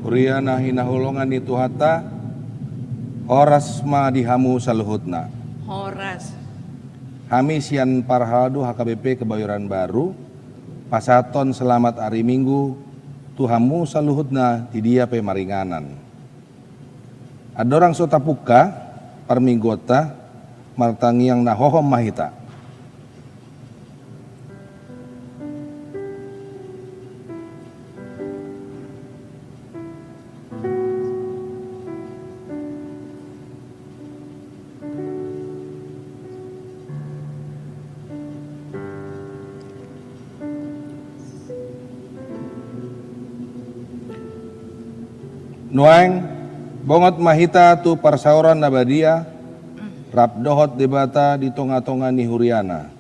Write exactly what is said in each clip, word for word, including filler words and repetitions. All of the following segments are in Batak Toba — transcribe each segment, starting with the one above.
Huria na hinaholongan ni Tuhanta, horas ma di hamu saluhutna. Horas. Hami sian Parhalado H K B P Kebayoran Baru, pasahathon selamat ari Minggu tu hamu saluhutna di dia pe maringanan. Andorang so tapungka parmingguonta, martangiang na hohom ma hita. Nuaeng, bongot ma hita tu parsaoran na badia, rap dohot Debata di tongatonga ni huriana.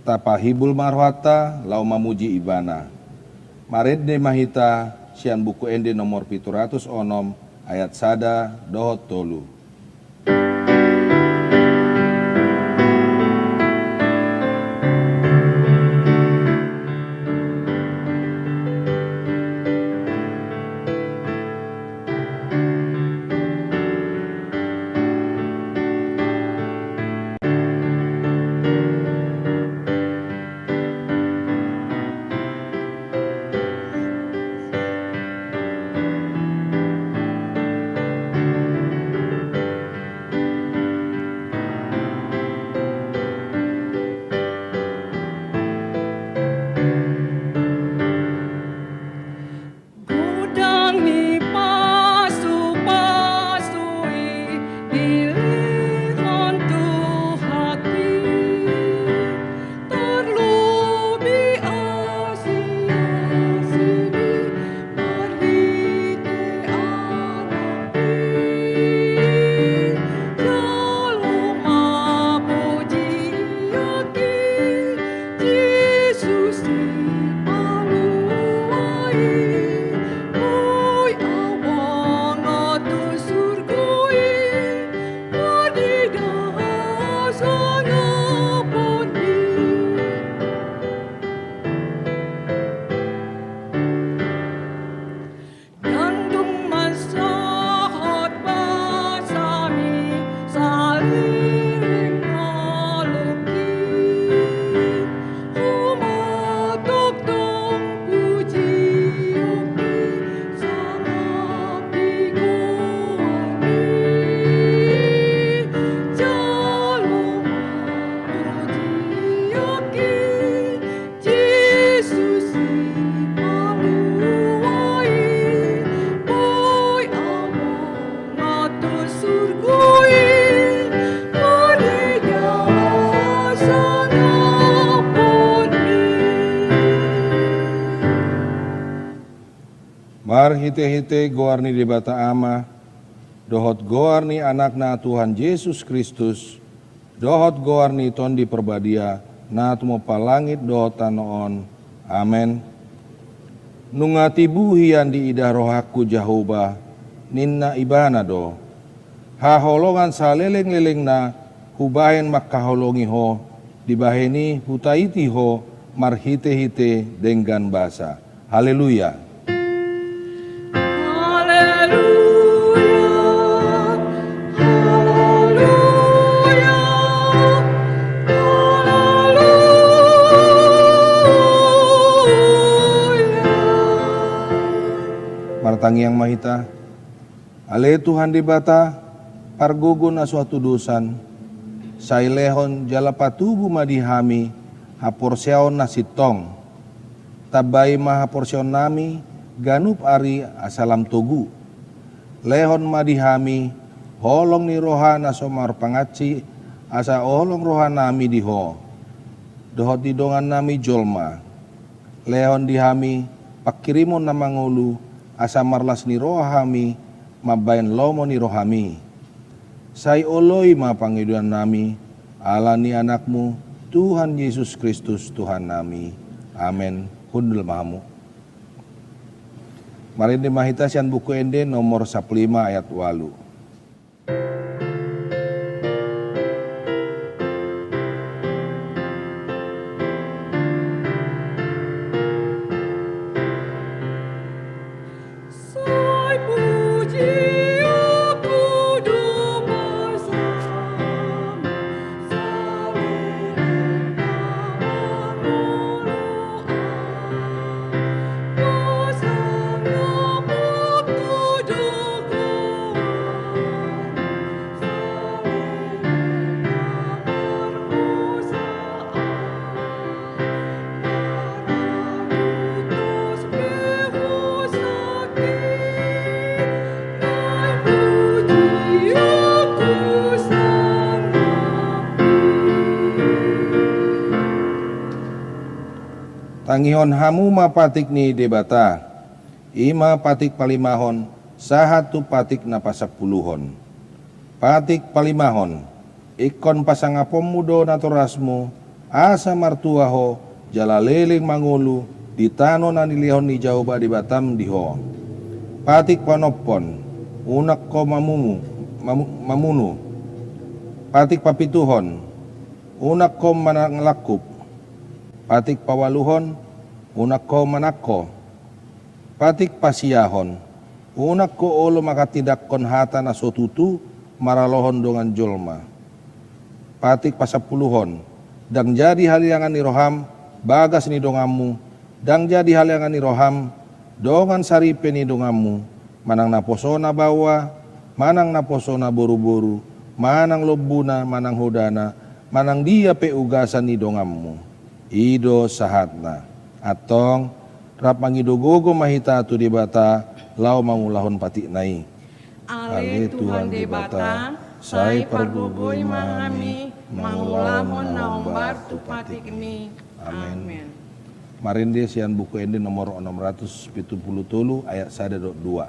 Tapahibul ma rohanta laho mamuji Ibana. Marende ma hita sian Buku Ende nomor pitu ratus onom, ayat sada dohot tolu. Marhitehite goar ni Debata Ama, dohot goar ni Anakna Tuhan Jesus Kristus, dohot goar ni Tondi Parbadia, na tumompa langit dohot tano on. Amen. Nunga tibu hian diidah rohangku Jahowa, ninna Ibana do. Haholongan salelenglelengna hubahen mangkaholongi ho, dibahen i hutaiti ho marhitehite denggan basa. Haleluya. Haleluya, haleluya, haleluya. Martangiang ma hita. Ale Tuhan Debata, pargogo na so hatudosan, sai lehon jala patubu ma di hami haporseaon na sintong. Tambai ma haporseaonnami ganup ari asa lam togu. Lehon ma di hami holong ni roha na so marpangansi, asa holong rohanami di Ho, dohot di dongannami jolma. Lehon di hami pangkirimon na mangolu, asa marlas ni roha hami mambahen lomo ni rohami. Sai oloi ma pangidoannami, ala ni Anakmu, Tuhan Jesus Kristus, Tuhannami. Amen. Hundul ma hamu. Marende ma hita sian Buku Ende nomor sampulu lima ayat ualu. Tangihon hamu ma patik ni Debata, i ma patik palimahon sahat tu patik na pasampuluhon. Patik palimahon, ingkon pasangaponmu do natorasmu, asa martua ho, jala leleng mangolu di tano na nilehon ni Jahowa Debatam di ho. Patik paonomhon, unang ho mamumu, mamu-, mamunu. Patik papituhon, unang ho mangalangkup. Patik paualuhon, unang ho manangko. Patik pasiahon, unang ho olo manghatindanghon hata na so tutu maralohon dongan jolma. Patik pasampuluhon, ndang jadi haleangan ni roham bagas ni donganmu, ndang jadi haleangan ni roham dongan saripe ni donganmu, manang naposona baoa, manang naposona boruboru, manang lombuna, manang hodana, manang dia pe ugasan ni donganmu. I do sahatna. Antong, rap mangido gogo ma hita tu Debata, laho mangulahon patikna i. Ale Tuhan Debata, sai pargogoi ma hami mangulahon na hombar tu patikmi. Amen. Amen. Marende sian Buku Ende nomor onom ratus pitu pulu tolu ayat sada dohot dua.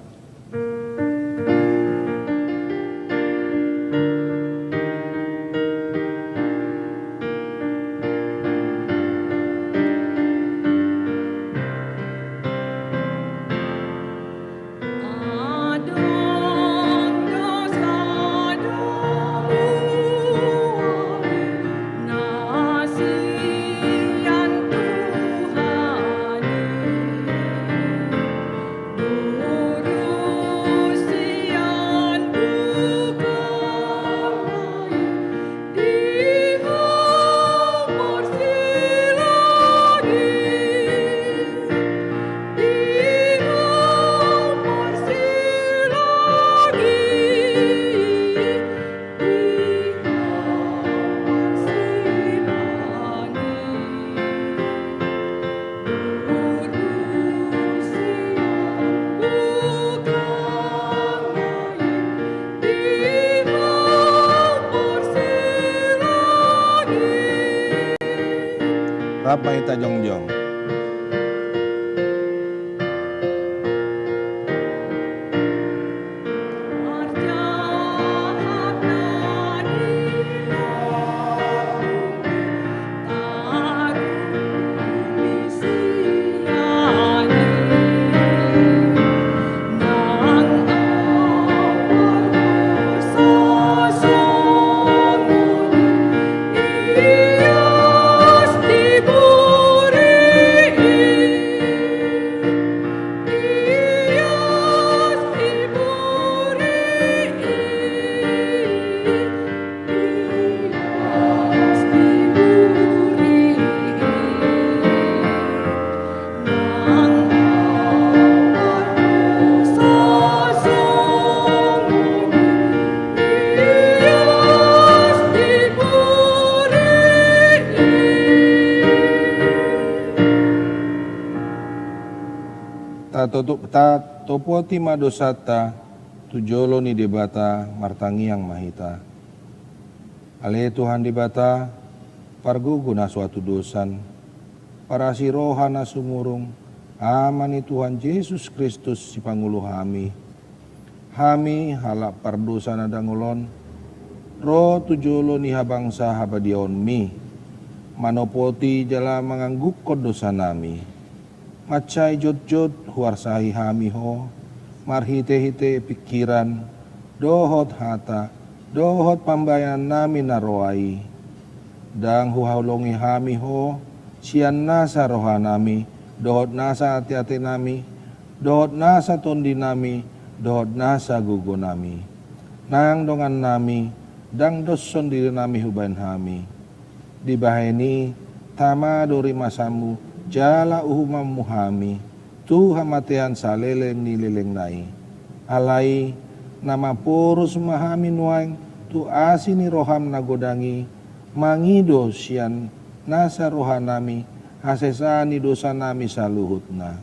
Rap ma hita jongjong. Tatoto-, tatopoti ma dosanta tu jolo ni Debata, martangiang ma hita. Ale Tuhan Debata, pargogo na so hatudosan, parasi roha na sumurung, Ama ni Tuhan Jesus Kristus, sipangolu hami. Hami halak pardosa na dangol on, ro tu jolo ni habangsa habadiaonmi, manopoti jala manganggukkon dosanami. Mansai jotjot huarsahi hami ho, marhitehite pingkiran, dohot hata, dohot pambahenannami na roa i. Ndang huhaholongi hami ho, sian nasa rohanami, dohot nasa ateatenami, dohot nasa tondinami, dohot nasa gogonami. Nang dongannami, ndang doshon dirinami hubahen hami. Dibahen i, tama do rimasanmu, jala uhumanmu hami, tu hamatean saleleng ni lelengna i. Alai, na maporus ma hami nuaeng, tu asi ni roham na godang i, mangido sian nasa rohanami, hasesaan ni dosanami saluhutna.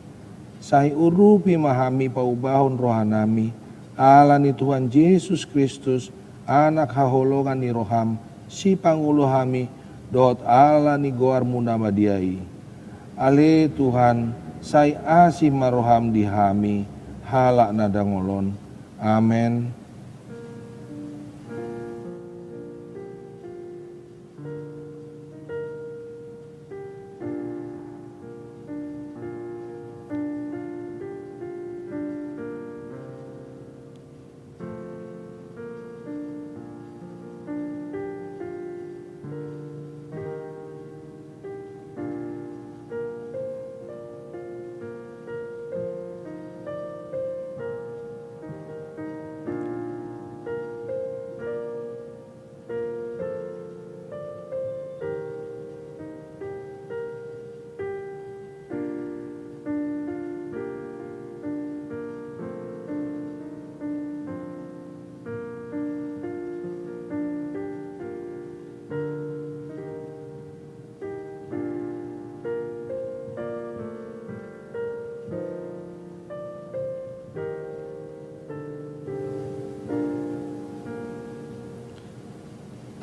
Sai urupi ma hami paubahon rohanami, ala ni Tuhan Jesus Kristus, Anak haholongan ni roham, sipangolu hami, dohot ala ni goarmu na badia i. Ale Tuhan, sai asi ma roham di hami, halak na dangol on. Amen.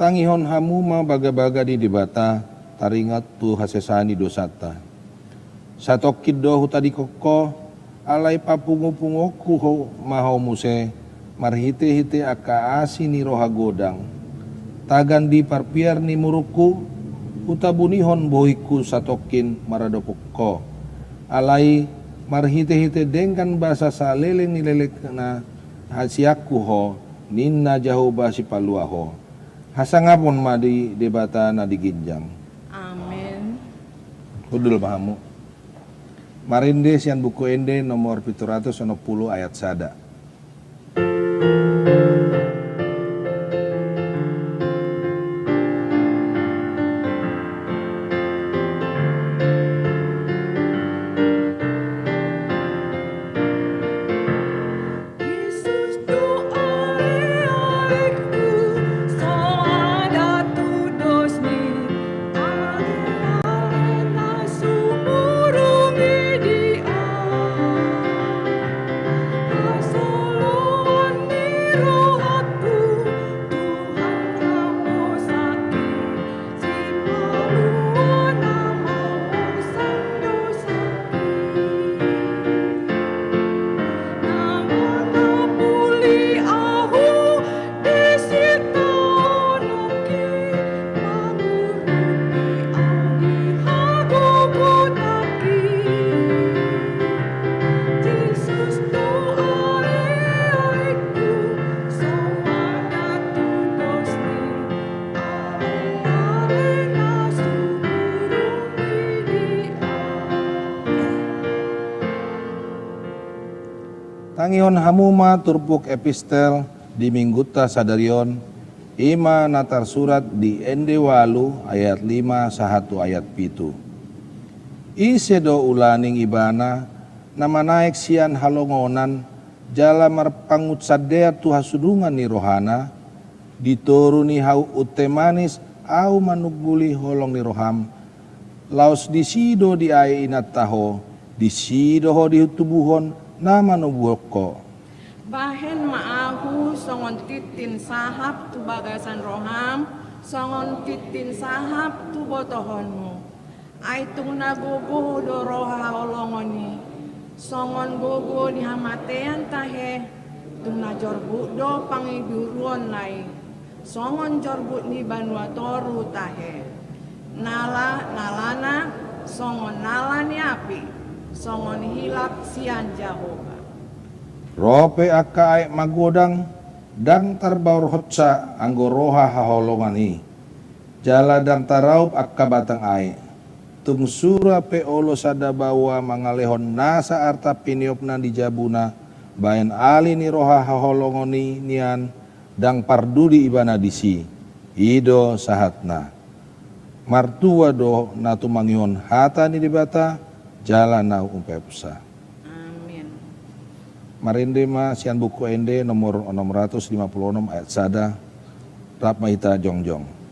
Tangihon hamu ma bagabaga ni Debata, taringot tu hasesaan ni dosanta. Satongkin do hutadingkon ho, alai papungupunguonku ho ma ho muse, marhitehite angka asi ni roha godang. Tagan di parpiar ni murukku, hutabunihon bohingku satongkin maradophon ho. Alai marhitehite denggan basa saleleng ni lelengna hasianku ho, ninna Jahowa Sipalua ho. Hasangapon ma di Debata na di ginjang. Amen. Hundul ma hamu. Marende sian Buku Ende nomor pitu ratus onom pulu ayat sada. Tangihon hamu ma turpuk epistel di minggunta sadari on, i ma na tarsurat di Ende ualu ayat lima sahat tu ayat pitu. Ise do ulaning ibana na manaek sian halongonan jala marpangunsandean tu hasudungan ni rohana? Di toru ni hau unte manis ahu manungguli holong ni roham. Laos disi do diae inanta ho, disi do ho ditubuhon na manobuhon ho. Bahen ma ahu songon tintin sahap tu bagasan roham, songon tintin sahap tu botohonmu. Ai tung na gogo do roha haholongon i, songon gogo ni hamatean tahe, tung na jorbut do pangiduruonna i, songon jorbut ni banua toru tahe. Nala, nalana, songon nala ni api, songon hilap sian Jahowa. Ro pe angka aek magodang, ndang tarbaorhonsa anggo roha haholongon i. Jala ndang taraup angka batang aek. Tung sura pe olo sada baoa mangalehon nasa arta piniopna di jabuna, bahen ali ni roha haholongon i nian, ndang parduli ibana disi. I do sahatna. Martua do na tumangihon hata ni Debata, jala na umpepsa. Amin. Marende ma sian Buku Ende nomor onom ratus lima pulu onom ayat sada, rap ma hita jongjong.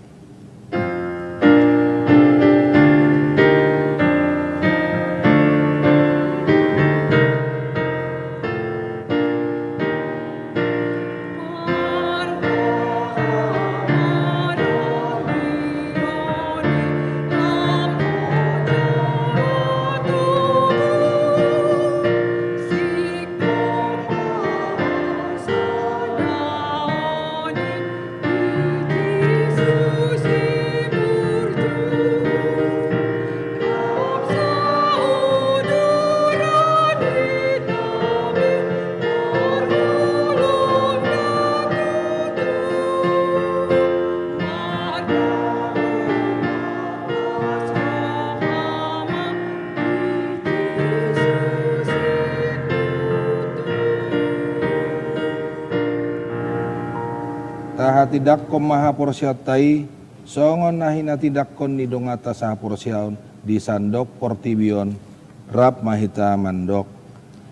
Tahatindangkon ma haporseaonta i, songon na hinatindangkon ni donganta sahaporseaon di sandok portibi on, rap ma hita mandok.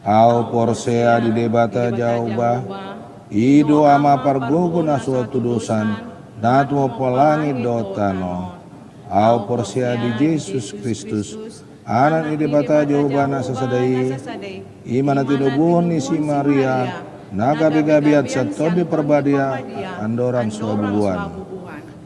Ahu porsea di Debata Jahowa, i do Ama pargogo na so tudosan, na tumompa langit dohot tano. Ahu porsea di Jesus Kristus, Anak ni Debata Jahowa na sasada i, i ma na tinobuhon ni si Maria, na gabe-gabean sian Tondi Parbadia, andorang so habubuhan.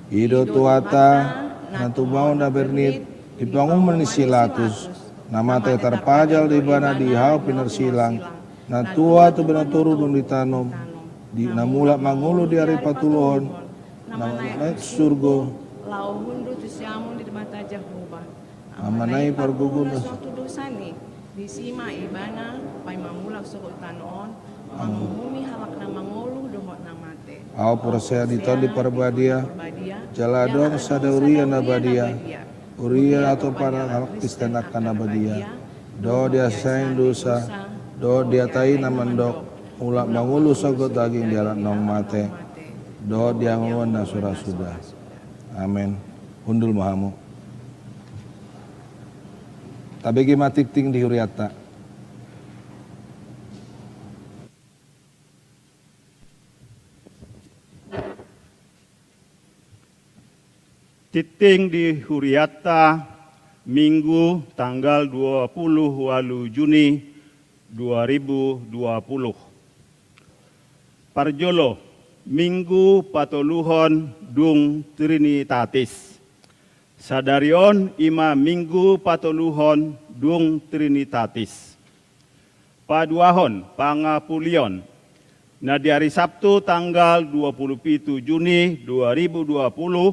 I do Tuhanta, na tumaon na bernit, di panguhuman ni si Pilatus, na mate tarpajal do ibana di hau pinarsilang, na tua tu banua toru dung ditanom, di na mulak mangolu di ari patoluhon, na manaek tu surgo. Laho hundul tu siamun ni Debata Jahowa. Ama nami pargogo na so tudosan i, disi ma ibana paima mulak sogot tu tano on, manguhumi halak na mangolu dohot na mate. Ahu porsea di Tondi Parbadia, jala adong sada huria na badia, huria na atopan halak Kristen angka na badia, dohot di hasesaan ni dosa, dohot di hata i na mandok, mulak mangolu sogot daging di halak naung mate, dohot di hagogoon na so ra suda. Amen. Hundul ma hamu. Tabege ma tingting di hurianta. Tingting di hurianta, Minggu, tanggal dua puluh ualu Juni dua ribu dua puluh. Parjolo, Minggu patoluhon dung Trinitatis. Sadari on i ma Minggu patoluhon dung Trinitatis. Paduahon, Pangapulion. Na di ari Sabtu tanggal dua puluh pitu Juni dua ribu dua puluh,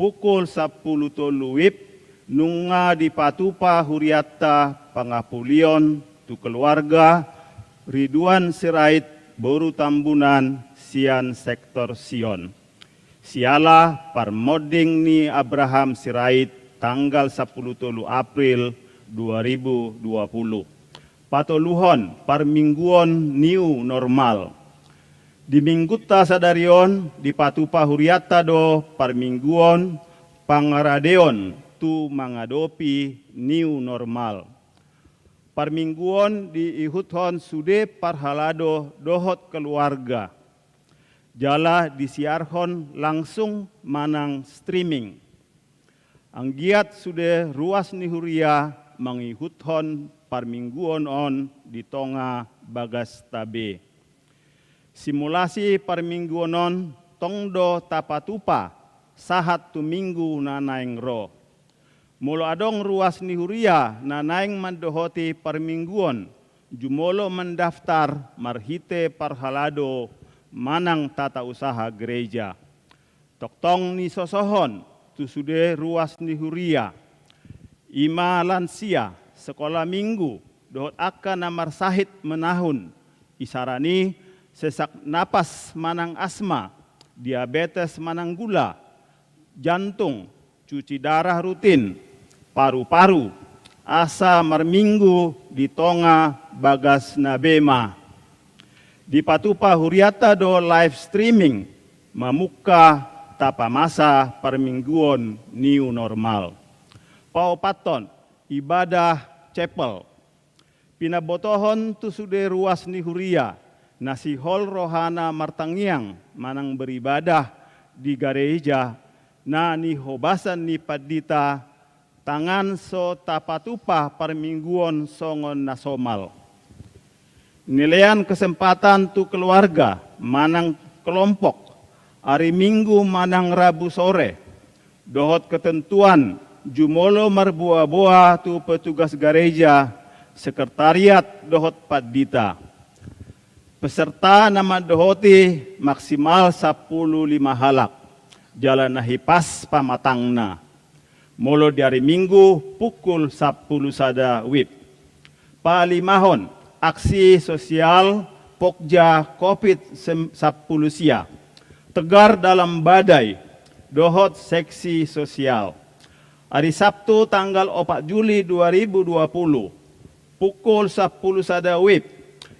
pukul sampulu tolu wib, nunga dipatupa hurianta Pangapulion tu keluarga Ridwan Sirait boru Tambunan sian sektor Sion. Siala parmonding ni Abraham Sirait tanggal sampulu tolu April dua ribu dua puluh. Patoluhon, parmingguon new normal. Di minggunta sadari on dipatupa hurianta do parmingguon pangaradeon tu mangadopi new normal. Parmingguon diihuthon sude parhalado dohot keluarga, jala disiarhon langsung manang streaming. Anggiat sude ruas ni huria mangihuthon parmingguon on di tonga bagasta be. Simulasi parmingguon on tong do tapatupa sahat tu minggu na naeng ro. Molo adong ruas ni huria na naeng mandohoti parmingguon, jumolo mandaftar marhite parhalado manang tata usaha gereja. Tongtong nisosohon tu sude ruas ni huria, i ma lansia, sekolah minggu, dohot angka na marsahit menahun, isarana sesak napas manang asma, diabetes manang gula, jantung, cuci darah rutin, paru-paru, asa marminggu di tonga bagasna be ma. Dipatupa hurianta do live streaming, mamungka tapamasa parmingguon new normal. Paopathon, ibadah chapel. Pinabotohon tu sude ruas ni huria na sihol rohana martangiang manang beribadah di gareja na nihobasan ni pandita, tangan so tapatupa parmingguon songon na somal. Nilean kesempatan tu keluarga manang kelompok, ari Minggu manang Rabu sore, dohot ketentuan jumolo marboa-boa tu petugas gareja, sekretariat dohot pandita. Peserta na mandohoti maksimal sampulu lima halak, jala na hipas pamatangna. Molo di ari Minggu pukul sampulu sada wib. Palimahon, aksi sosial Pokja Covid sem-, sampulu sia, Tegar dalam Badai, dohot seksi sosial. Ari Sabtu tanggal opat Juli dua ribu dua puluh, pukul sampulu sada wib,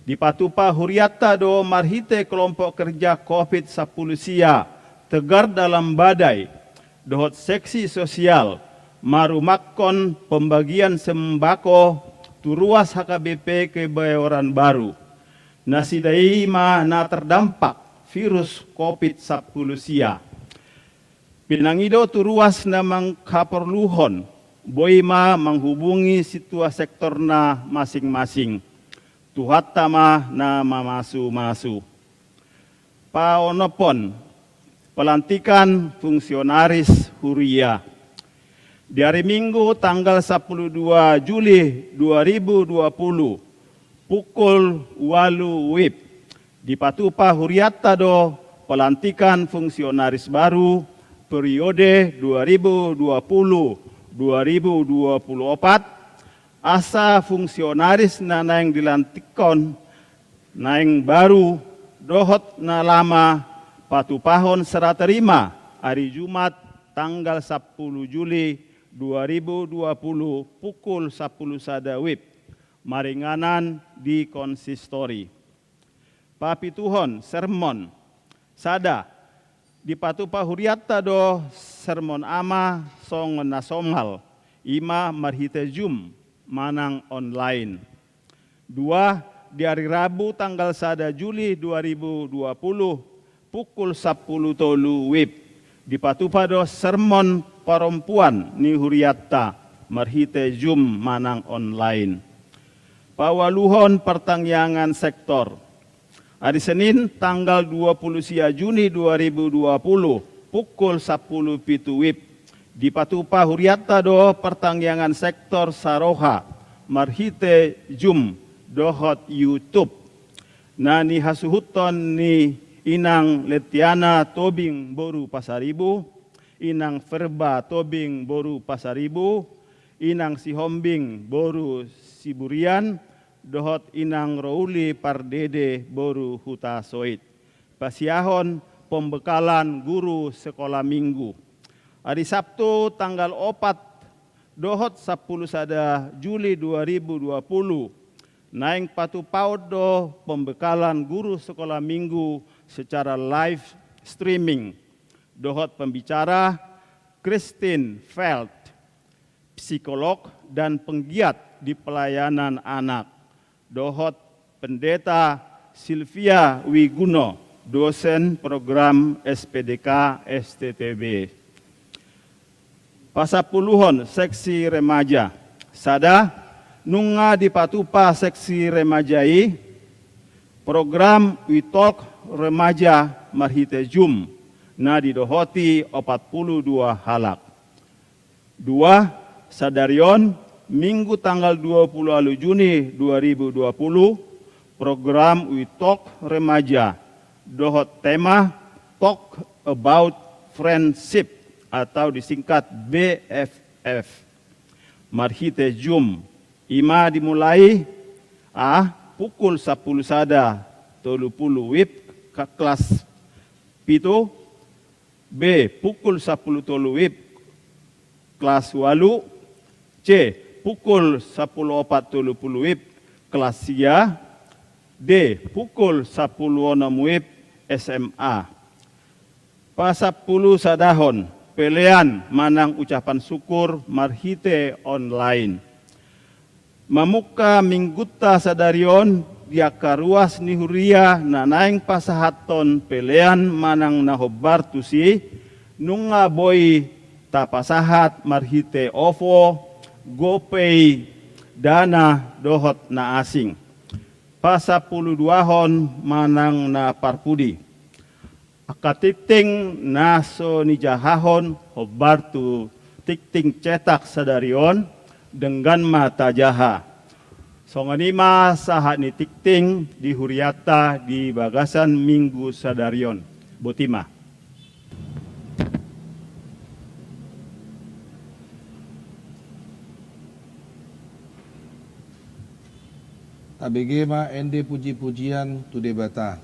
dipatupa hurianta do marhite kelompok kerja Covid sampulu sia, Tegar dalam Badai, dohot seksi sosial, marumakkon pembagian sembako tu ruas H K B P Kebayoran Baru. Nasida i ma na terdampak virus Covid sampulu sia. Pinangido tu ruas na manghaporluhon, boi ma manghubungi sintua sektorna masing-masing. Tuhanta ma na mamasu-masu. Paonomhon, pelantikan fungsionaris huria. Di ari Minggu tanggal sampulu dua Juli dua ribu dua puluh, pukul ualu wib, dipatupa hurianta do pelantikan fungsionaris baru periode dua ribu dua puluh dua ribu dua puluh opat, asa fungsionaris na naeng dilantikhon, naeng baru dohot na lama, patupahon serah terima ari Jumat tanggal sampulu Juli dua ribu dua puluh pukul sampulu sada wib, maringanan di konsistori. Papituhon, sermon. Sada, dipatupa hurianta do sermon ama songon na somal, i ma marhite Zoom manang online. Dua, di ari Rabu tanggal sada Juli dua ribu dua puluh, pukul sampulu tolu wib, dipatupa do sermon parompuan ni hurianta marhite Zoom manang online. Paualuhon, partangiangan sektor. Ari Senin tanggal dua puluh sia Juni dua ribu dua puluh, pukul sampulu pitu wib, dipatupa hurianta do partangiangan sektor saroha marhite Zoom dohot YouTube. Na nihasuhuton ni Inang Letiana Tobing boru Pasaribu, Inang Verba Tobing boru Pasaribu, Inang Sihombing boru Siburian, dohot Inang Rouli Pardede boru Hutasoit. Pasiahon pembekalan guru sekolah minggu. Ari Sabtu tanggal opat dohot sampulu sada Juli dua ribu dua puluh, Naeng patupaon do pembekalan guru sekolah minggu secara live streaming dohot pembicara Christine Feld, psikolog dan penggiat di pelayanan anak, dohot Pendeta Silvia Wiguno, dosen program S P D K S T T B. Pasampuluhon seksi remaja. Sada, nunga dipatupa seksi remaja i program We Talk Remaja marhite Zoom, na didohoti opat pulu dua halak. Dua, sadari on, Minggu tanggal dua pulu ualu Juni dua ribu dua pulu, program We Talk Remaja dohot tema Talk About Friendship atau disingkat B F F marhite Zoom. Ima dimulai A, pukul sampulu sada tolu pulu WIB ka-, kelas pitu, B, pukul sampulu tolu WIB kelas ualu, C, pukul sampulu opat tolu pulu WIB kelas sia, D, pukul sampulu onom WIB S M A. Pasampulu sadahon, pelean manang ucapan syukur marhite online. Mamungka minggunta sadari on di angka ruas ni huria na naeng pasahathon pelean manang na hombar tusi, nunga boi tapasahat marhite OVO, GoPay, Dana dohot na asing. Pasampulu duahon manang na parpudi. Angka tingting na so nijahahon hombar tu tingting cetak sadari on, denggan ma tajaha. Songon i ma sahat ni tingting di hurianta di bagasan Minggu sadari on. Boti ma. Tabege ma ende puji-pujian tu Debata.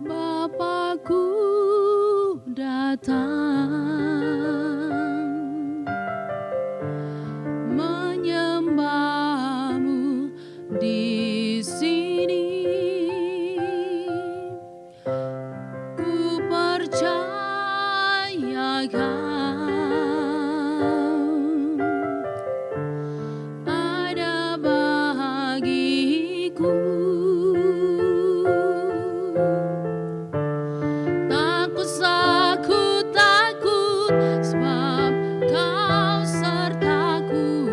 Bapa, ku datang menyembah-Mu di sini. Ku percaya Kau ada bagiku. Tak usah ku takut, sebab Kau sertaku.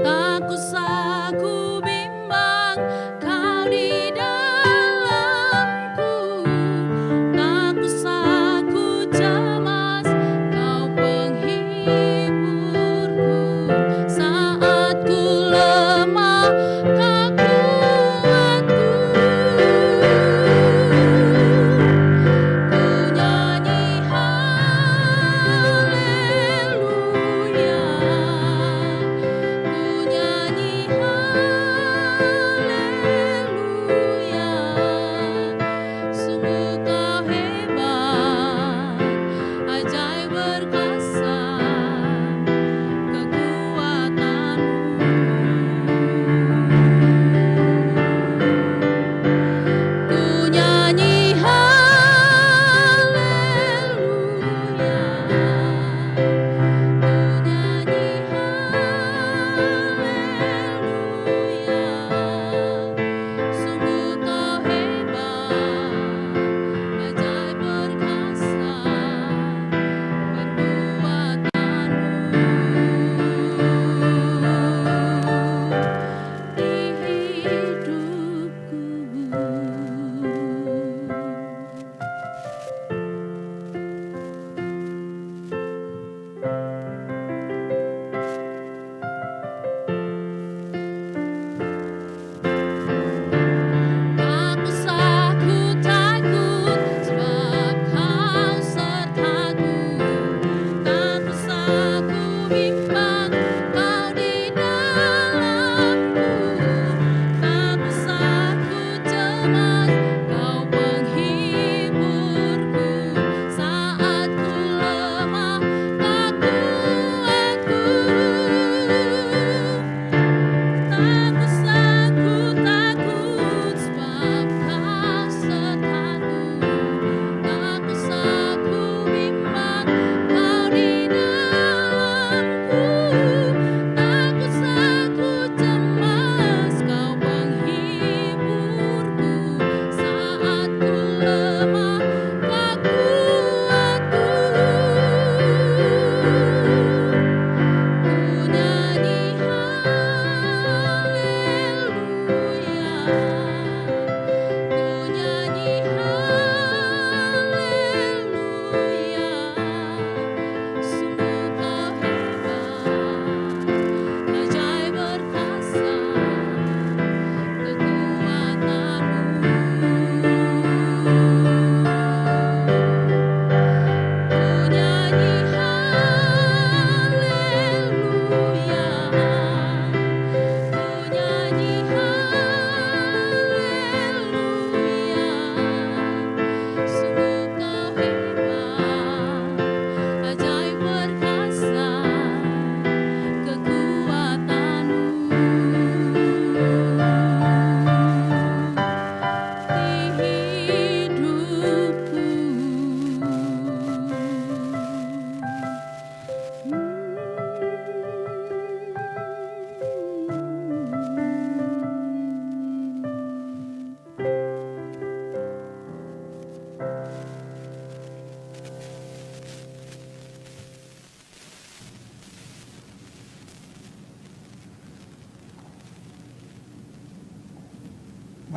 Tak usah ku bimbang, Kau di dalamku. Tak usah ku cemas,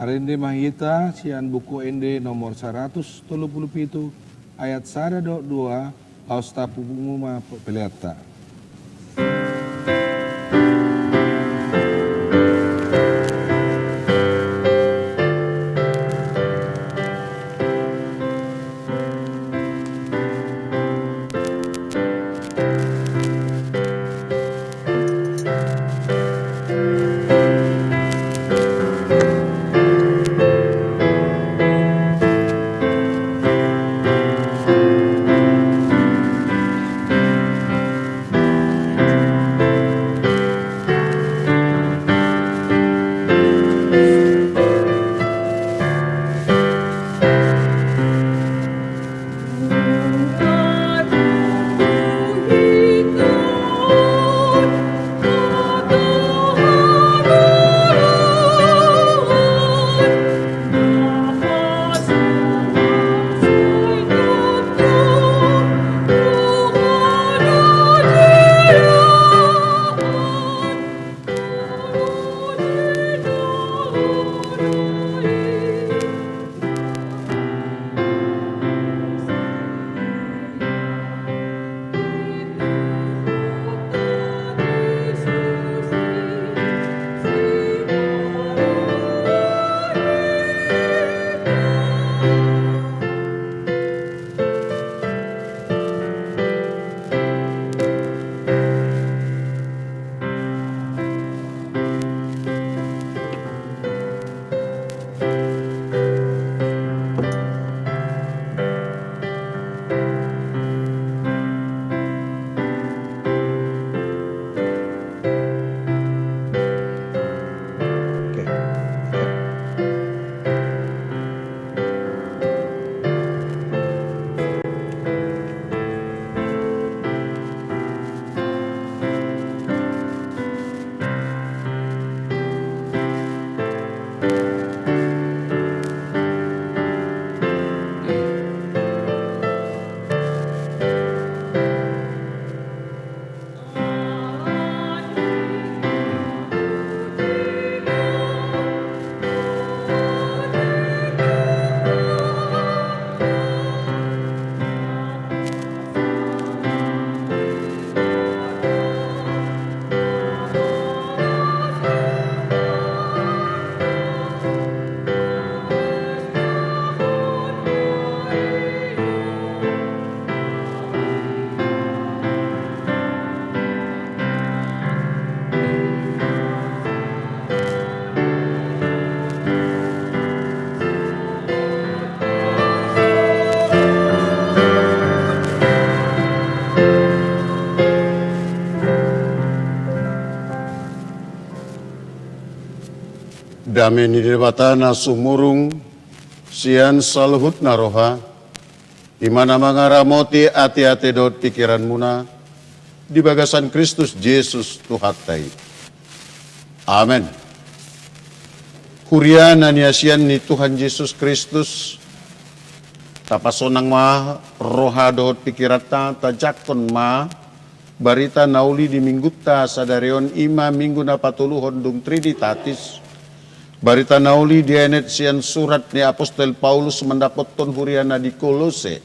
Marende ma hita sian Buku Ende nomor saratus tolu pulu pitu, ayat sada dohot dua, laos tapungu ma pe-, peleanta. Dame ni Debata na sumurung sian saluhutna roha, i ma na mangaramoti ateate dohot pingkiranmuna di bagasan Kristus Jesus Tuhanta i. Amen. Huria na niasian ni Tuhan Jesus Kristus, tapasonang ma roha dohot pingkiranta, tajangkon ma barita na uli di Minggunta sadari on, i ma Minggu na patoluhon dung Trinitatis. Barita na uli dienet sian surat ni apostel Paulus mandapothon huria na di Kolose,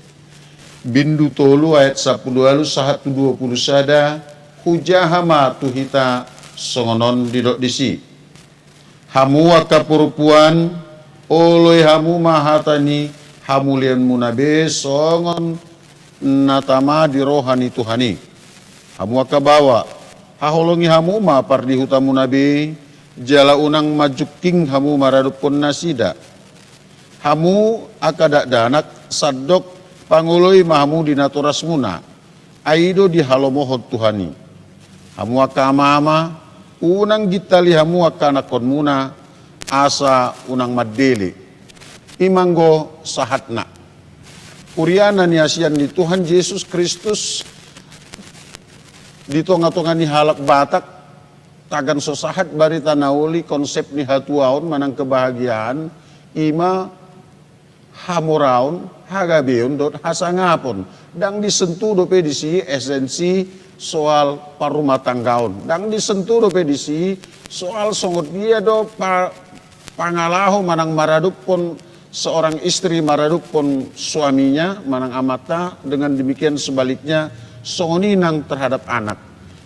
bindu tolu ayat sampulu ualu sahat tu dua pulu sada. Hujaha ma tu hita songon on didok disi: Hamu angka parompuan, oloi hamu ma hata ni hamulianmuna be songon na tama di roha ni Tuhan i. Hamu angka baoa, haholongi hamu ma pardihutamuna be, jala unang manjungking hamu maradophon nasida. Hamu angka dakdanak, sandok pangoloi ma hamu di natorasmuna, ai i do dihalomohon Tuhan i. Hamu angka amama, unang gintali hamu angka anakhonmuna, asa unang mandele. I ma anggo sahatna. Huria na niasian ni Tuhan Jesus Kristus, di tongatonga ni halak Batak, tagan so sahat barita na uli, konsep ni hatuaon manang kebahagiaan, i ma hamoraon, hagabeon dohot hasangapon. Ndang disentuh dope disi esensi soal parumatanggaon. Ndang disentuh dope disi soal songon dia do pa-, pangalaho manang maradophon seorang istri maradophon suaminya manang amanta, dengan demikian sebaliknya songon i nang terhadap anak.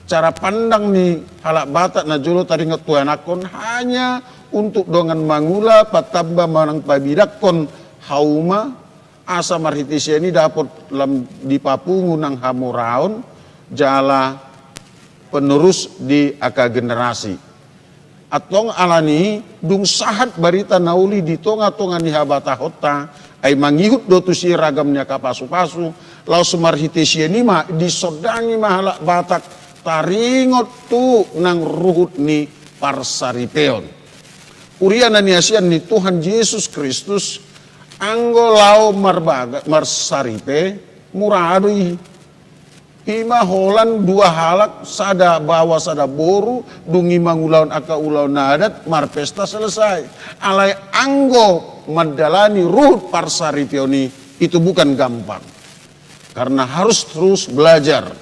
Cara pandang ni halak Batak na jolo taringot tu anakhon hanya untuk dongan mangula, patamba manang pabidanghon hauma, asa marhite sian i dapot lam dipapungu nang hamoraon jala penerus di angka generasi. Antong alani i dung sahat barita na uli di tonga-tonga ni habatahonta, ai mangihut do tusi ragam ni angka pasu-pasu, laos marhite sian i ma disondangi ma halak Batak taringot tu nang ruhut ni parsaripeon. Huria na niasian ni Tuhan Jesus Kristus, anggo laho marbaga-, marsaripe, mura do i. I ma holan dua halak, sada baoa sada boru, dung i mangulahon angka ulaon adat, marpesta selesai. Alai anggo mandalani ruhut parsaripeon i, itu bukan gampang. Karena harus terus belajar.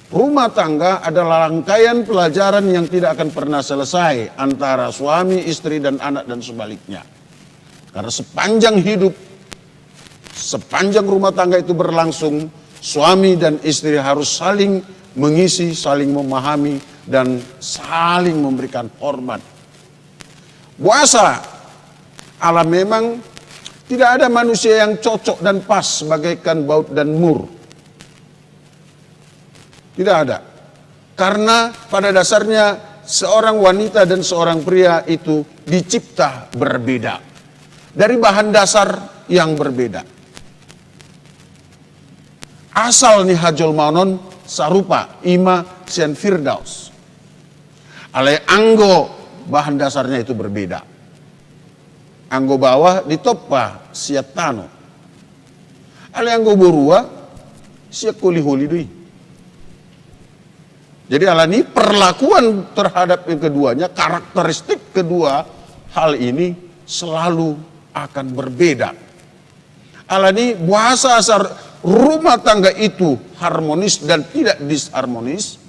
Rumah tangga adalah rangkaian pelajaran yang tidak akan pernah selesai antara suami, istri, dan anak, dan sebaliknya. Karena sepanjang hidup, sepanjang rumah tangga itu berlangsung, suami dan istri harus saling mengisi, saling memahami, dan saling memberikan hormat. Boasa? Ala memang tidak ada manusia yang cocok dan pas bagaikan baut dan mur. Tidak ada. Karena pada dasarnya seorang wanita dan seorang pria itu dicipta berbeda. Dari bahan dasar yang berbeda. Asal ni hajolmaon on sarupa, i ma sian Firdaus. Alai anggo bahan dasarnya itu berbeda. Anggo baoa ditompa sian tano. Alai anggo borua sian holi-holi do i. Jadi alani perlakuan terhadap yang keduanya, karakteristik kedua hal ini selalu akan berbeda. Alani boasa asa rumah tangga itu harmonis dan tidak disharmonis,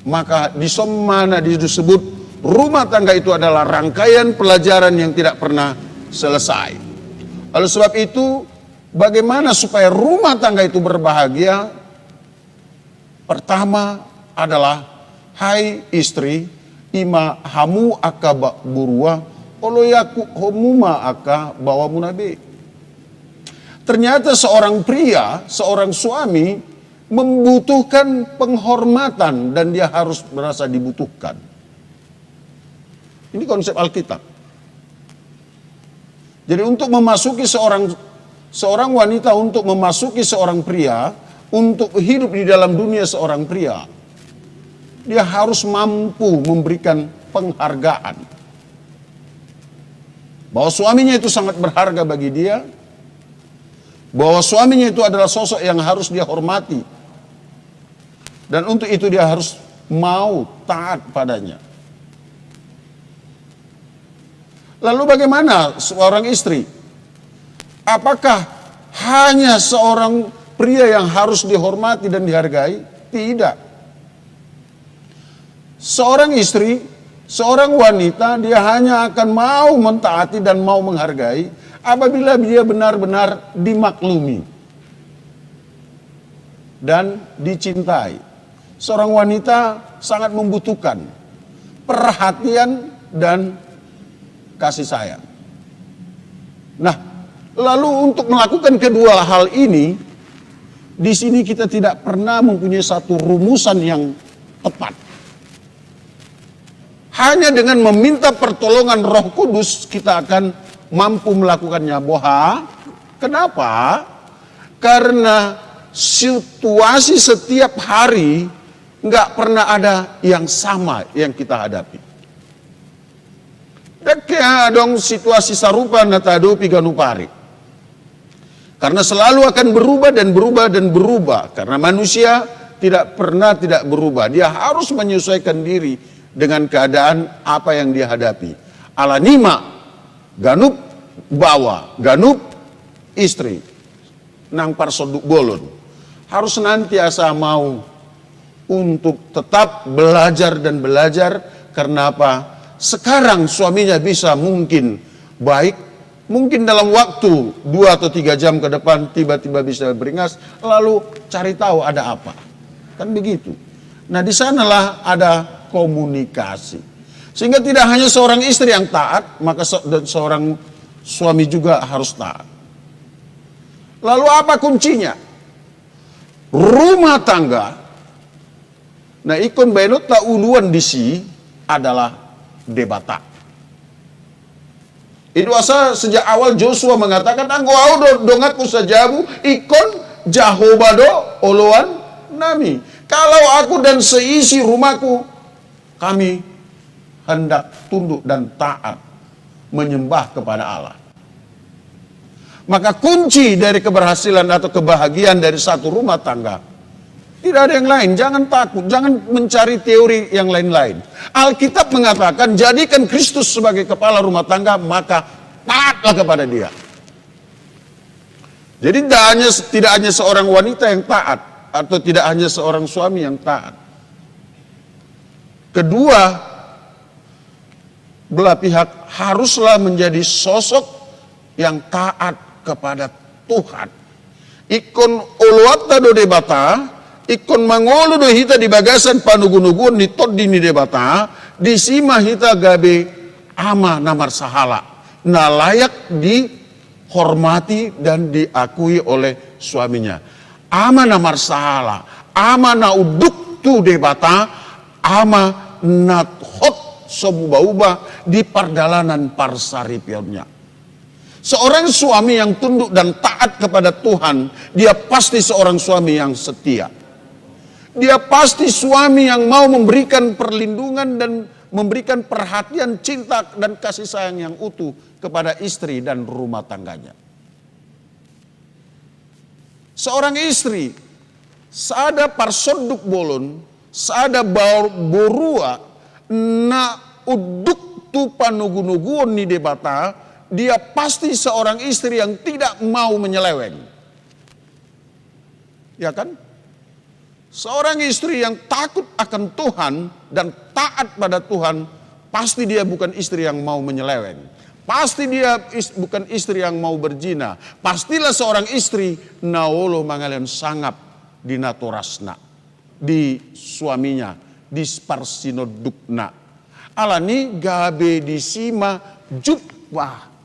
maka dison ma na disebut rumah tangga itu adalah rangkaian pelajaran yang tidak pernah selesai. Oleh sebab itu, bagaimana supaya rumah tangga itu berbahagia? Pertama adalah, hai istri, i ma hamu angka ba-, borua, olo iangkup hamu ma angka baoamuna be. Ternyata seorang pria, seorang suami membutuhkan penghormatan dan dia harus merasa dibutuhkan. Ini konsep Alkitab. Jadi untuk memasuki seorang, seorang wanita, untuk memasuki seorang pria, untuk hidup di dalam dunia seorang pria, dia harus mampu memberikan penghargaan. Bahwa suaminya itu sangat berharga bagi dia, bahwa suaminya itu adalah sosok yang harus dia hormati. Dan untuk itu dia harus mau taat padanya. Lalu bagaimana seorang istri? Apakah hanya seorang pria yang harus dihormati dan dihargai? Tidak. Seorang istri, seorang wanita, dia hanya akan mau mentaati dan mau menghargai apabila dia benar-benar dimaklumi dan dicintai. Seorang wanita sangat membutuhkan perhatian dan kasih sayang. Nah, lalu untuk melakukan kedua hal ini, di sini kita tidak pernah mempunyai satu rumusan yang tepat. Hanya dengan meminta pertolongan Roh Kudus kita akan mampu melakukannya. Boha? Kenapa? Karena situasi setiap hari nggak pernah ada yang sama yang kita hadapi. Dang hea adong situasi sarupa na tahadopi ganup ari. Karena selalu akan berubah dan berubah dan berubah. Karena manusia tidak pernah tidak berubah. Dia harus menyesuaikan diri dengan keadaan apa yang dia hadapi. Alani i ma, ganup baoa, ganup istri nang parsonduk bolon harus nanti asa mau untuk tetap belajar dan belajar. Karena apa? sekarang suaminya bisa mungkin baik, mungkin dalam waktu dua atau tiga jam ke depan tiba-tiba bisa beringas, lalu cari tahu ada apa. Kan begitu. Nah, di sanalah ada komunikasi. Sehingga tidak hanya seorang istri yang taat, maka se-, dan seorang suami juga harus taat. Lalu apa kuncinya? Rumah tangga, na ingkon baenonta uluan disi adalah Debata. I do asa sejak awal Josua mengatakan, "Anggo ahu do donganku sajabu, ingkon Jahowa do oloannami. Kalau aku dan seisi rumahku, kami hendak tunduk dan taat menyembah kepada Allah." Maka kunci dari keberhasilan atau kebahagiaan dari satu rumah tangga, tidak ada yang lain. Jangan takut, jangan mencari teori yang lain-lain. Alkitab mengatakan, "Jadikan Kristus sebagai kepala rumah tangga, maka taatlah kepada Dia." Jadi tidak hanya, tidak hanya seorang wanita yang taat, atau tidak hanya seorang suami yang taat. Kedua belah pihak haruslah menjadi sosok yang taat kepada Tuhan. Ingkon oloanta do Debata, ingkon mangolu do hita di bagasan panogunoguon ni Tondi ni Debata, disi ma hita gabe ama na marsahala, na layak dihormati dan diakui oleh suaminya. Ama na marsahala, ama na unduk tu Debata, ama na hot so muba-uba di pardalanan parsaripeonna. Seorang suami yang tunduk dan taat kepada Tuhan, dia pasti seorang suami yang setia. Dia pasti suami yang mau memberikan perlindungan dan memberikan perhatian, cinta, dan kasih sayang yang utuh kepada istri dan rumah tangganya. Seorang istri, sada parsonduk bolon, sada ba-, borua, na unduk tu panogunoguon ni Debata, dia pasti seorang istri yang tidak mau menyeleweng. Ya kan? Seorang istri yang takut akan Tuhan dan taat pada Tuhan, pasti dia bukan istri yang mau menyeleweng. Pasti dia is-, bukan istri yang mau berzina. Pastilah seorang istri na olo mangalehon sangap di natorasna, di suaminya, di parsinondukna. Alani gabe disi ma jumpa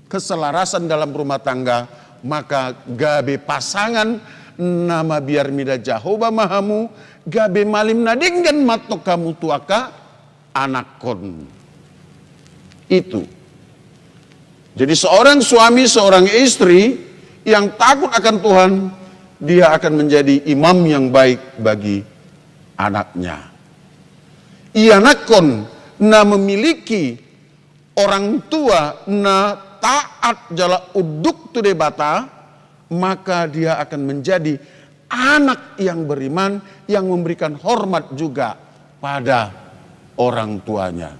keselarasan dalam rumah tangga, maka gabe pasangan na mabiar mida Jahowa ma hamu, gabe malim na denggan ma antong hamu tu angka anakkon. Itu. Jadi seorang suami, seorang istri yang takut akan Tuhan, dia akan menjadi imam yang baik bagi anaknya. Ianakkon na memiliki orang tua na taat jala unduk tu Debata, maka dia akan menjadi anak yang beriman, yang memberikan hormat juga pada orang tuanya.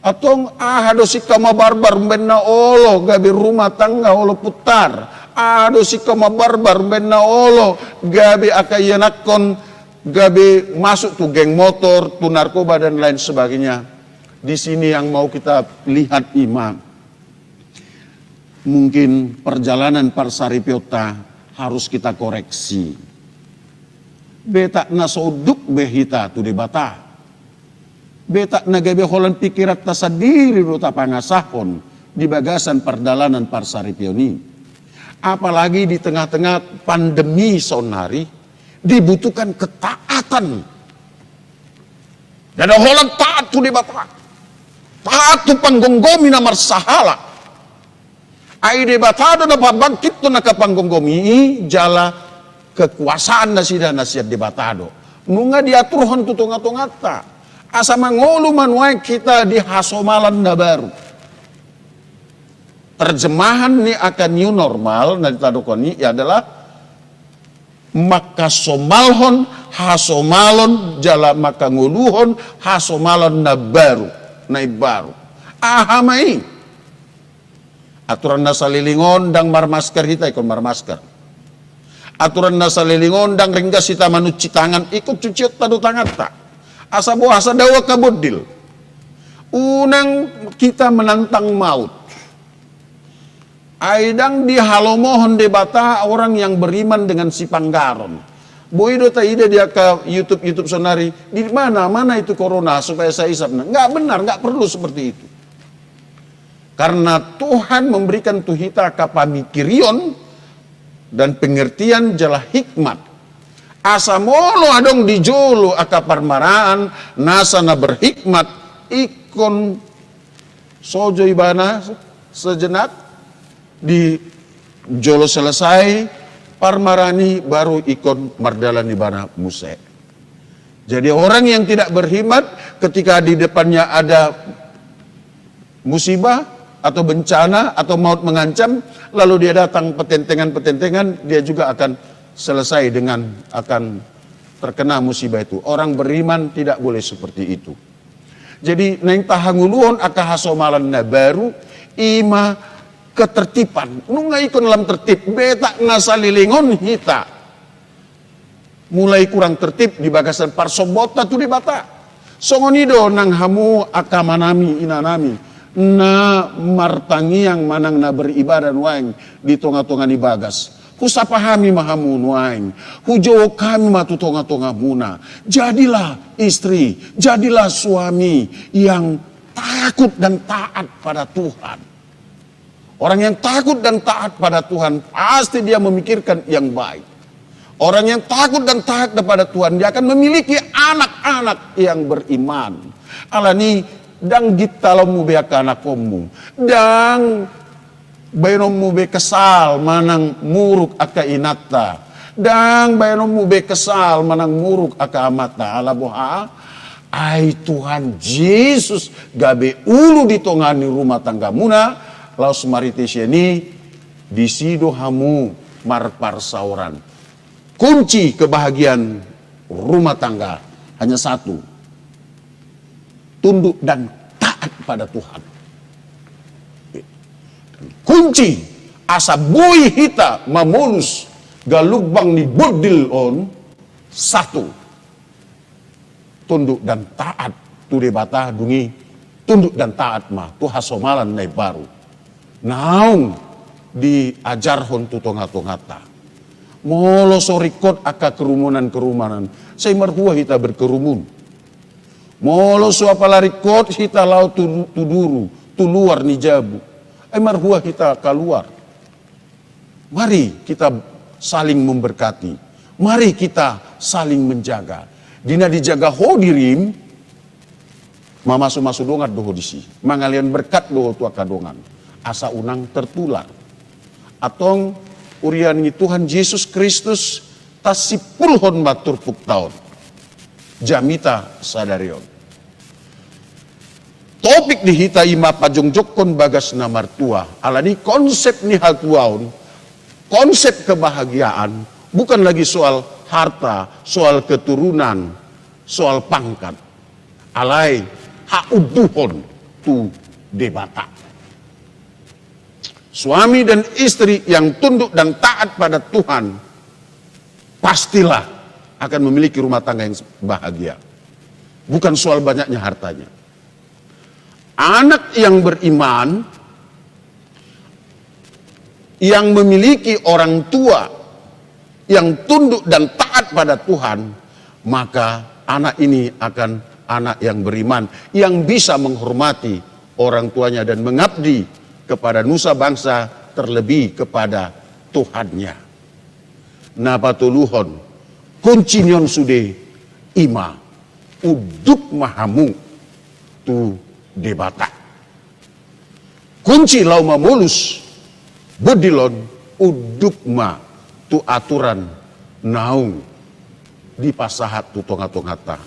Antong aha do singkama barbar umbaen na olo gabe rumah tangga olo puntar? Aha do singkama barbar umbaen na olo gabe angka ianakkon gabe masuk tu geng motor, tu narkoba, dan lain sebagainya? Di sini yang mau kita lihat, ima mungkin perjalanan parsaripeonta harus kita koreksi. Betak na so unduk be hita tu Debata. Betak na gabe holan pikiranta sandiri do tapangasahon di bagasan pardalanan parsaripeon i. Apalagi di tengah-tengah pandemi saonnari, dibutuhkan ketaatan. Ndada holan taat tu Debata, taat tu panggomgomi na marsahala. Ai Debata do na pabangkithon angka panggomgomi i, jala kekuasaan nasida na sian Debata do. Nunga diaturhon tu tongatonganta, asa mangolu ma nuaeng hita di hasomalan na baru. Terjemahan ni angka new normal na ditadokhon i adalah mangkasomalhon hasomalon jala mangkangoluhon hasomalon na baru, na imbaru. Aha ma i? Aturan na saleleng on, ndang marmasker hita, ingkon marmasker. Aturan na saleleng on, ndang ringgas hita mancuci tangan, ingkon cucionta do tanganta. Asa boasa dao angka bondil. Unang kita menantang maut. Ai ndang dihalomohon Debata orang yang beriman dengan sipanggaron. Boi do taida di angka YouTube, YouTube saonari, di mana, mana itu corona supaya saya isap. Nah, nggak benar, nggak perlu seperti itu. Karena Tuhan memberikan tu hita angka pamikirion dan pengertian jala hikmat. Asa molo adong di jolo angka parmaraan nasa na berhikmat, ingkon sojo ibana sejenak, di jolo selesai parmaraan i baru ingkon mardalan ibana muse. Jadi orang yang tidak berhikmat, ketika di depannya ada musibah atau bencana atau maut mengancam, lalu dia datang petentengan-petentengan, dia juga akan selesai dengan, akan terkena musibah itu. Orang beriman tidak boleh seperti itu. Jadi naeng tahangoluhon angka hasomalan na baru, ima ketertiban. Nunga ingkon lam tertib, betak na salelengon hita mulai kurang tertib di bagasan parsombaonta tu Debata. Songon i do nang hamu angka amanami, inanami, na martangiang manang na beribadah nuaeng di tonga-tonga ni bagas. Husapa hami ma hamu nuaeng, hujou hami ma tu tonga-tongamuna. Jadilah istri, jadilah suami yang takut dan taat pada Tuhan. Orang yang takut dan taat pada Tuhan, pasti dia memikirkan yang baik. Orang yang takut dan taat kepada Tuhan, dia akan memiliki anak-anak yang beriman. Alani, ndang gintalaonmu be angka anakhonmu. Ndang baenonmu be kesal manang muruk angka inanta. Ndang baenonmu be kesal manang muruk angka amanta. Ala boha? Ai Tuhan Jesus gabe ulu di tonga ni rumah tanggamuna, laos marhite sian i disi do hamu marparsaoran. Kunci kebahagiaan rumah tangga hanya satu. Tunduk dan taat pada Tuhan. Kunci asa boi hita mamolus galumbang ni bondil on, satu. Tunduk dan taat tu Debata, dung i tunduk dan taat ma tu hasomalan na imbaru naung diajarhon tu tonga-tonganta. Molo so ringkot angka kerumunan-kerumunan, sai marhua hita berkerumun. Molo so apala ringkot hita laho tu, tu duru, tu luar ni jabu, ai marhua hita kaluar. Mari kita saling memberkati. Mari kita saling menjaga. Di na dijaga ho dirim, mamasu-masu dongan do ho disi. Mangalehon berkat do ho tu angka dongan. Asa unang tertular. Antong huria ni Tuhan Jesus Kristus, tasimpulhon ma turpukta on. Jamita sadari on. Topik di hita i ma pajongjongkon bagas na martua. Alani konsep ni hatuaon, konsep kebahagiaan, bukan lagi soal harta, soal keturunan, soal pangkat. Alai haunduhon tu Debata. Suami dan istri yang tunduk dan taat pada Tuhan, pastilah akan memiliki rumah tangga yang bahagia. Bukan soal banyaknya hartanya. Anak yang beriman, yang memiliki orang tua yang tunduk dan taat pada Tuhan, maka anak ini akan anak yang beriman, yang bisa menghormati orang tuanya dan mengabdi kepada nusa bangsa, terlebih kepada Tuhannya. Na patoluhon, kunci ni on sude, ima unduk ma hamu tu Debata. Kunci laho mamolus bondil on, unduk ma tu aturan naung dipasahat tu tonga-tonganta.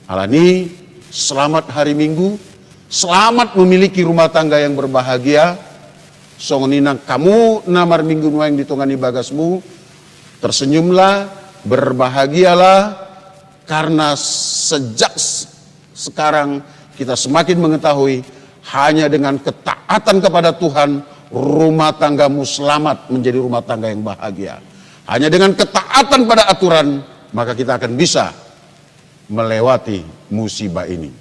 Alani, selamat hari Minggu, selamat memiliki rumah tangga yang berbahagia. Songon i nang hamu na marminggu nuaeng di tonga ni bagasmu, tersenyumlah, berbahagialah, karena sejak s-, sekarang kita semakin mengetahui, hanya dengan ketaatan kepada Tuhan, rumah tanggamu selamat menjadi rumah tangga yang bahagia. Hanya dengan ketaatan pada aturan, maka kita akan bisa melewati musibah ini.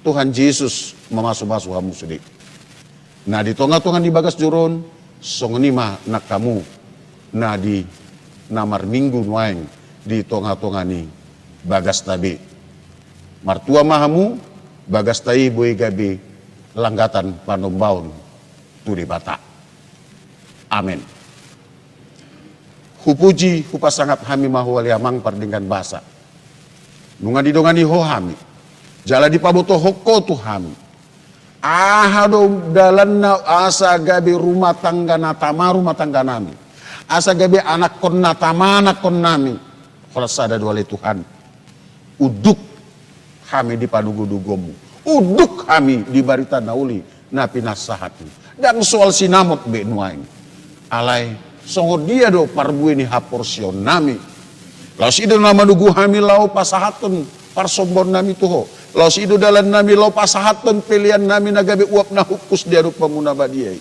Tuhan Jesus mamasumasu hamu sude na di tongatonga ni bagas joro on, songon i ma nang hamu na di na marminggu nuaeng di tongatonga ni bagasta be. Martua ma hamu, bagasta i boi gabe langgatan panombaon tu Debata. Amen. Hupuji, hupasangap hami ma Ho ale Amang pardenggan basa. Nunga didongani Ho hami, jala dipabotohon Ho tu hami aha do dalanna asa gabe rumah tangga na tama rumah tangga nami, asa gabe anakkon na tama anakkon nami. Holan sada do ale Tuhan, unduk hami di panugunuguonmu, unduk hami di barita na uli na pinasahatmu. Ndang soal sinamot be nuaeng. Alai songon dia do parbue ni haporseaon nami? Laos i do na manugu hami laho pasahathon parsombaon nami tu Ho. Laos i do dalan nami laho pasahathon pelean nami na gabe uap na hungkus di adopanmu na badia i.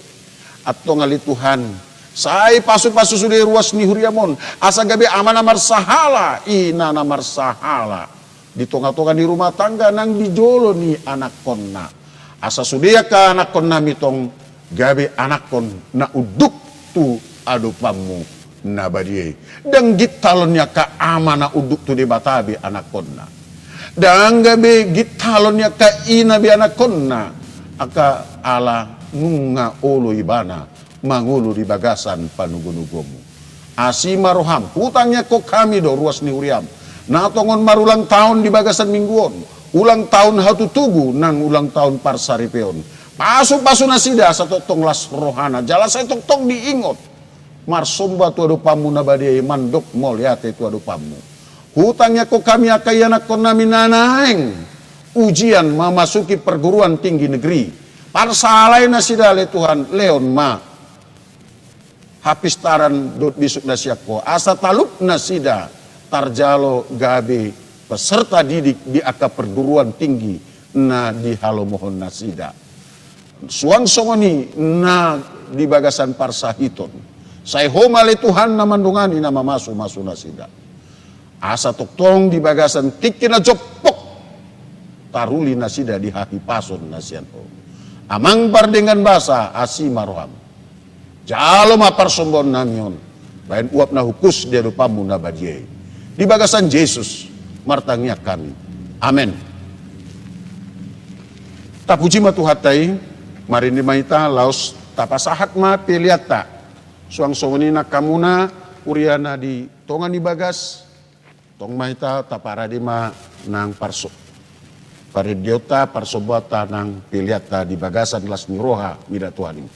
Antong ale Tuhan, sai pasupasu sude ruas ni huriam on, asa gabe ama na marsahala, ina na marsahala di tongatonga ni rumah tangga nang di jolo ni anakkonna. Asa sude angka anakkon nami tong gabe anakkon na unduk tu adopanmu na badia i. Ndang gintalan ni angka ama na unduk tu Debata be anakkonna. Ndang gabe gintalan ni angka ina be anakkonna, angka ala nunga olo ibana mangolu di bagasan panugunuguonmu. Asi ma roham, hutangiangkon hami do ruas ni huriam na tongon marulang taon di bagasan minggu on, ulang taon hatutubu nang ulang taon parsaripeon. Pasupasu nasida asa tongtong las rohana jala sai tongtong diingot marsomba tu adopanmu na badia i, mandok mauliate tu adopanmu. Hutangiangkon hami angka ianakkon nami na naeng ujian mamasuki perguruan tinggi negeri. Parsahalai nasida ale Tuhan, lehon ma hapistaran dohot bisuk na sian Ho asa talup nasida tarjalo gabe peserta didik di angka perguruan tinggi na dihalomohon nasida. Suang songon i na di bagasan parsahiton, sai Ho ma ale Tuhan na mandongani na mamasumasu nasida. Asa tongtong di bagasan tingki na jompok taruli nasida di hahipason na sian Ho. Amang pardenggan basa, asi ma roham. Jalo ma parsombaon nami on baen uap na hungkus di adopanmu na badia i. Di bagasan Jesus martangiang hami. Amen. Tapuji ma Tuhanta i. Marende ma hita laos tapasahat ma peleanta. Suang songon i nang hamuna huria na di tonga ni bagas. Tong ma hita taparade ma nang parso-, parendeonta, parsombaonta nang peleanta di bagasan las ni roha mida Tuhan i.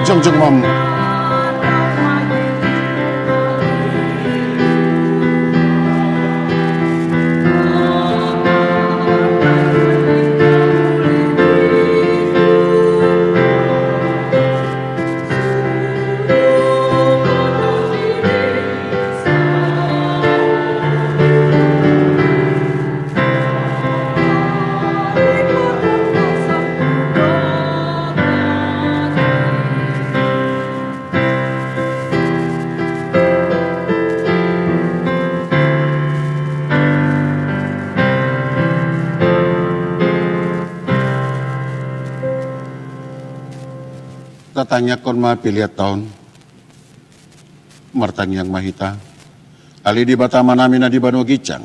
Jongjong ma. Tatangiangkon ma pelean ta on. Martangiang ma hita. Ale Debata Amanami na di banua ginjang,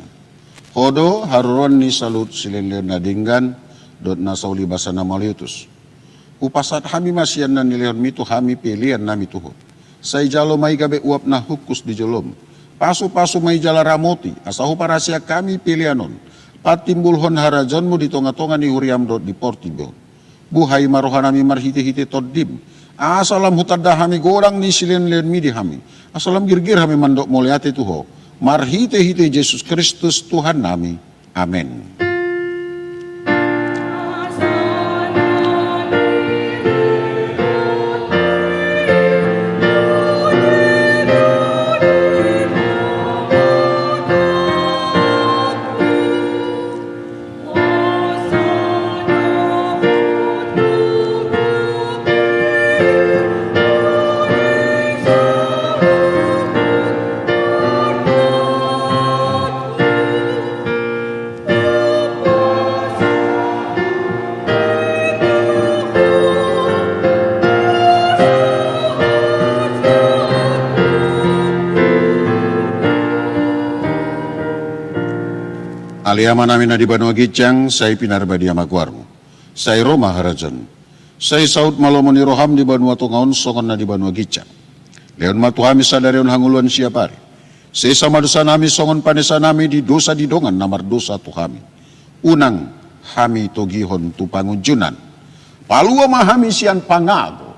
Ho do haroroan ni saluhut silehonlehon na denggan dohot na saulibasa na mauliutus. Hupasahat hami ma sian na nilehonmi tu hami pelean nami tu Ho. Sai jalo ma i gabe uap na hungkus di jolom. Pasupasu ma i jala ramoti, asa huparhaseang hami pelean on patimbulhon harajaonmu di tongatonga ni huriam dohot di portibi on. Buhai ma rohanami marhitehite Tondim, asa lam hutanda hami godang ni silehonlehonmi di hami, asa lam girgir hami mandok mauliate tu Ho, marhitehite Jesus Kristus Tuhannami. Amen. Ale Amanami na di banua ginjang, sai pinarbadia ma goarmu. Sai ro ma harajaonmu. Sai saut ma lomo ni roham di banua tonga on songon na di banua ginjang. Lehon ma tu hami sadari on hangoluan siapari. Sesa ma dosanami songon panesanami di dosa di dongan na mardosa tu hami. Unang hami togihon tu pangunjunan. Palua ma hami sian pangago.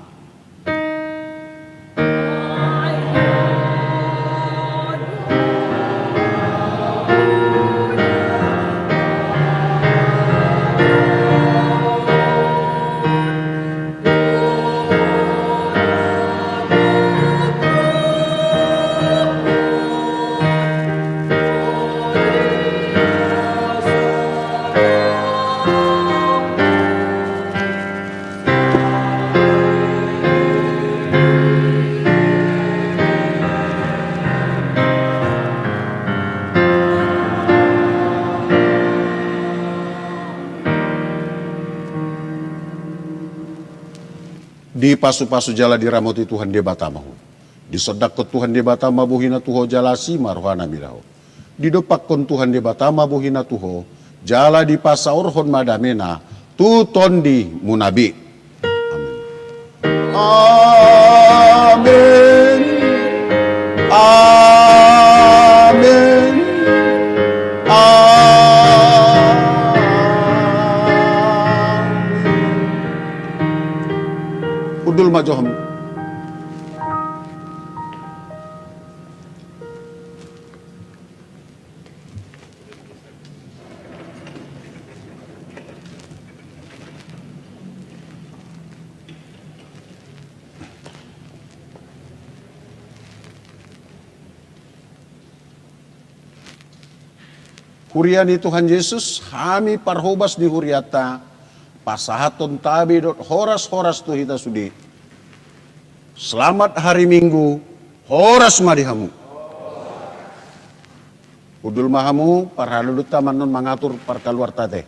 Dipasupasu jala diramoti Tuhan Debata ma ho. Disondangkon Tuhan Debata ma bohina tu ho jala asi ma rohana mida ho. Didompakkon Tuhan Debata ma bohina tu ho, jala dipasaorhon ma damena tu tondimuna be. Amen. Amen. Amen. Amen. Hundul ma jo hamu. Huria ni Tuhan Jesus, hami parhobas ni hurianta, pasahathon tabe dohot horas-horas tu hita sude. Selamat hari Minggu, horas ma di hamu. Hundul ma hamu, parhalado ta annon mangatur parkaluarta te.